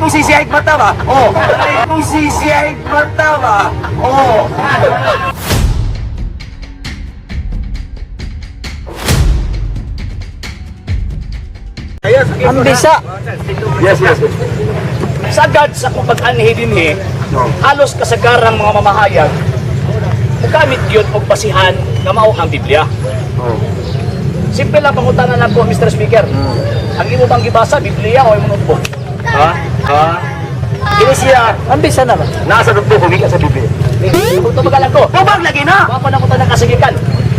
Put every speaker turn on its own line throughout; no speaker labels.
Kung sisiyahig mata ba? Oh. Kung sisiyahig mata ba? Oh.
Ang bisa.
Yes.
Sagad sa kung pag-anhi dinhi, halos kasagarang mga mamahayag, mugamit yun og basihan nga mao ang Biblia.
Oh.
Simple lang pangutana lang ko, Mr. Speaker. Ang imo bang gibasa, Biblia o imong notebook?
Ha? Ha? Kini siya
Ang bisa na ba?
nasa notebook humiga sa Biblia.
Tubag lang ko.
Tubag lagi na.
Wa pa na ko tanang kasagikan.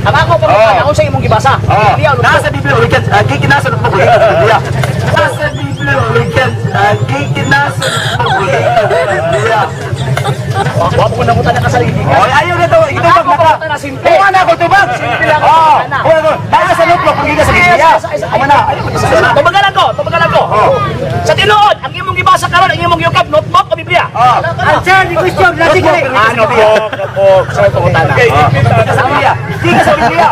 Ang ako pangutana, unsa imong gibasa?
Oh.
Biblia o notebook?
Nasa Biblia humiga, kiki nasa notebook humiga sa Biblia. Nasa Biblia humiga, kiki nasa notebook humiga sa Biblia.
Wa pa ko na ko tanang kasagikan.
Oh, ayaw na to, itubag
Ako
na ka.
pangutana, simple.
Kuha na ako tubag.
Simple lang ang
Oh,
pangutana.
kuha na to. Nasa sa notebook humiga sa Biblia. Ama na, ayaw mo na.
Tubagalan ko, tubagalan ko.
Oh.
Sa tinuod, ang imong gibasa karon, ang imong giyukab, notebook o Biblia?
Oh.
Answer the question. Logically.
Ah, notebook, notebook. Sa pangutana.
Giga sa Biblia. Giga sa Biblia.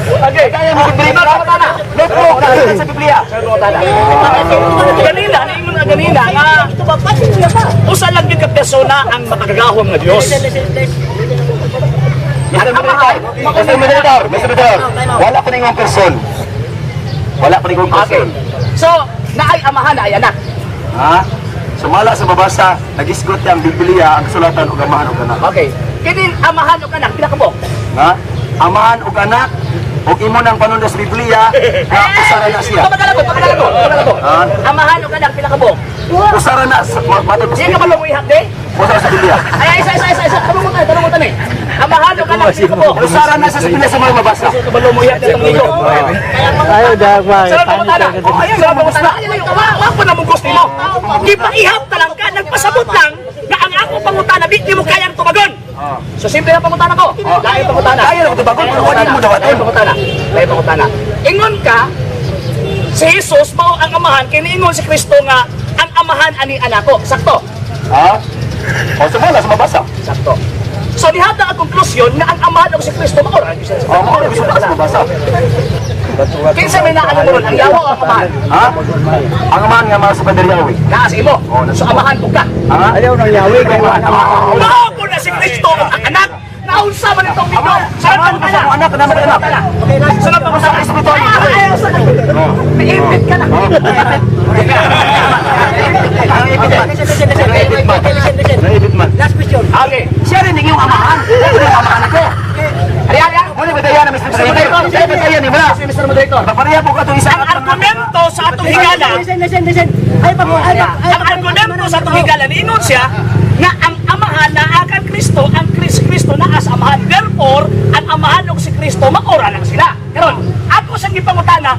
Okay.
Kaya mo Biblia ka. Notebook giga sa Biblia.
Ganina, niingon nga ganina nga usa lang gyud ka persona ang makagagahom nga Dios.
Mr. Moderator, Mr. Moderator, Mr. Moderator. Wala pa ningong person. Wala pa ningong
Okay.
person.
So, naay amahan, naay anak.
Ha? Sumala sa babasa, nagisgot ang Biblia ang kasulatan ug amahan ug anak.
Okay. Kining amahan ug anak pila ka buok?
Ha? Amahan ug anak ug imo nang panundas Biblia nga usara na siya.
Tubagalan ko, tubagalan ko, tubagalan ko.
Ah.
Amahan ug anak pila ka buok?
Usara na sa matod
Di ka ba mo ihap di?
Usara sa Biblia.
Ay, isa, isa, isa, isa. Tanong mo tayo, tanong mo tayo. Amahan ug anak pila ka buok?
Usara na sa Biblia sa mga mabasa.
Kabalo mo ihap di ligo.
Ayaw dagway.
Sarap pangutana. Oh, ayun, sarap pangutana. Ay, wa ko na mong gusto mo. Gipaihap ta lang ka, nagpasabot lang nga ang ako pangutana di mo kayang tumagon. So simple lang pangutana ko. Lain pangutana.
Kaya na ko tubagon, pero wala mo dawaton.
Lain pangutana. Lain pangutana. Ingon ka si Jesus mao ang amahan kay niingon si Kristo nga ang amahan ani anak ko. Sakto.
Ha? O sumala sa mabasa.
Sakto. So nihatag ang konklusyon nga ang amahan og si Kristo mao ra gyud siya.
O mao ra sumala sa mabasa.
Kinsa may naano mo ron, ang yawa o ang amahan?
Ha? Ang amahan nga mga sa Padre Yahweh.
Naa sa imo.
Oh, nasa
So amahan ko ka.
Ha?
Ayaw nang yawi kay
Mao po na si Kristo ang anak. Naunsa man itong bigyo. Sunod
Amahan
pa
ka sa akong anak, naman anak.
Sunod pa sa
Espiritu.
Ayaw sa Naipit ka na.
Ang ipit man. Ang ipit man. Ang ipit man.
Last question.
Okay.
Siya rin yung amahan. Siya rin yung amahan ko.
Ari, ari, ari.
Muna ba tayo na Mr. Moderator? Siya ba tayo ni Mula?
Mr. Moderator.
Papareha po ka itong isa.
Ang argumento sa atong higala,
Listen, listen, listen. Ay pa ay pa.
ang argumento sa atong higala, niingon siya nga ang amahan naa kan Kristo, ang Kristo naa sa amahan. Therefore, ang amahan ug si Kristo maora lang sila. Karon, ako sa gipangutana,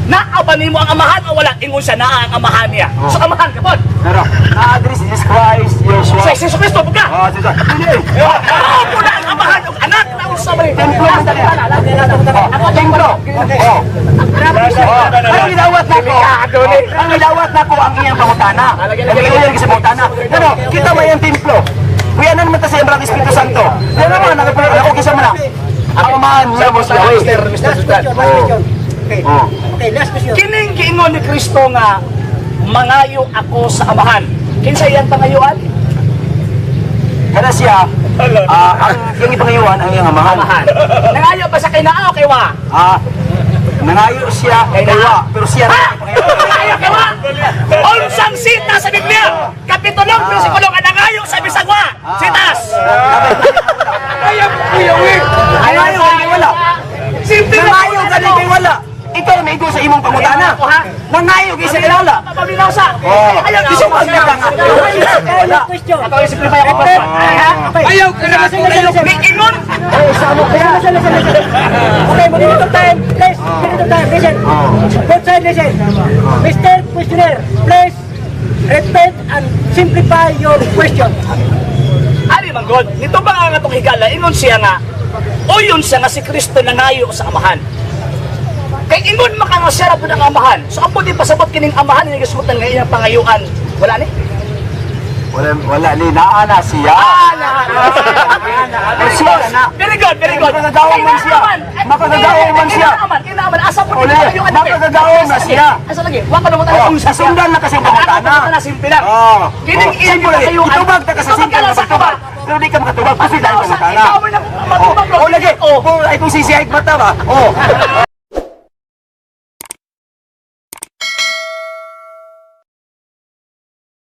naa ba nimo ang amahan o wala? Ingon siya naa ang amahan niya. So amahan ka pod.
Pero, na-address si Jesus Christ, Yeshua.
Sa Jesus Kristo pud ka.
Oh, Jesus. Hindi.
Mao po na ang amahan ug anak na unsa man ito.
Templo man tayo. Oh, templo. Oh. Oh. Ang gilawat nako. Ang gilawat nako ang iyang pangutana. Ang iyang sa pangutana. Pero kita may ang templo. Kuya nan man ta sa iyang Espiritu Santo. Yan naman ako kisa man na. Ang amahan niya mo siya.
Mr. Mr.
Last question, last question. Okay.
Oh.
Okay, last question.
Kining giingon ni Kristo nga mangayo ako sa amahan. Kinsa iyang pangayuan?
Kada siya, ang iyang ipangayuan ang iyang amahan.
Amahan. Nangayo ba sa kay naa o kay wa?
Ah, nangayo siya kay wa, pero siya
Ha?
rin ang ipangayuan.
Nangayo kay wa? Unsang sita sa Biblia? Kapitulo bersikulo nga nangayo sa bisag wa. Sitas.
Nangayo kay wala.
Simple lang.
Nangayo ka kay wala. Ikaw na maigo sa imong pangutana. Nangayo kay sa wala.
Paminaw sa.
Oh,
Ayaw
Bisan ka nga. Nangayo kay wala.
Last question.
Ako yung simplify ako pa. Ha?
Ayaw ka na. Listen, listen, listen.
Niingon
Listen, listen, listen, listen. Okay, minute of time. Please, minute of time. Listen. Both side, listen. Mr. Questioner, please repeat and simplify your question.
Ali man God, nito ba nga atong higala ingon siya nga uyon siya nga si Kristo nangayo sa amahan. Kay ingon maka nga siya ra pud ang amahan. So apo di pasabot kining amahan nga gisgutan nga iyang pangayuan. Wala ni?
Wala, wala ni naa na siya.
Ah, na, na.
Very good, na.
Very good, very good.
Makakagawa man siya. Makakagawa man siya.
Kinaaman, asa po
Uli, makakagawa na siya.
Asa lagi? Wa ka naman
Oh, sasundan na kasi ang pangutana.
Ako simple lang.
Oh.
Kining
Oh, simple lagi. Itubag ta ka sa simple na pagtubag. Pero di ka makatubag kasi dahil pangutana.
Ikaw man ang matubag.
Oh, lagi. Oh, ay kung sisihag mata ba? Oh.